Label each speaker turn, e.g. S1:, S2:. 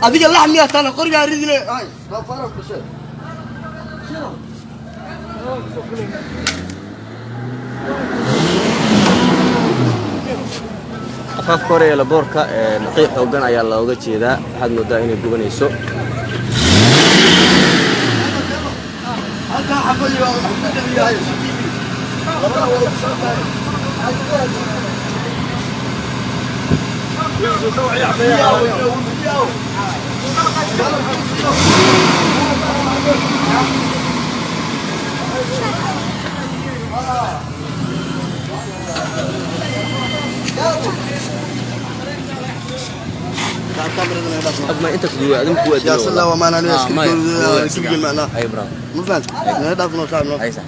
S1: Adiga laxmiyaa tana qorigaa ridile.
S2: Afaafka hore ee laboorka qiiq xoogan ayaa looga jeedaa. Waxaad moodaa inay gubanayso. Ma inta kuduwa adin kuwa.
S1: Siyaasada waa maanaa.
S2: Maya.
S1: Isku macnaa.
S2: Ay, bravo.
S1: Ma fahanti? Naga dhaafno, saabno.
S2: Ay, sax.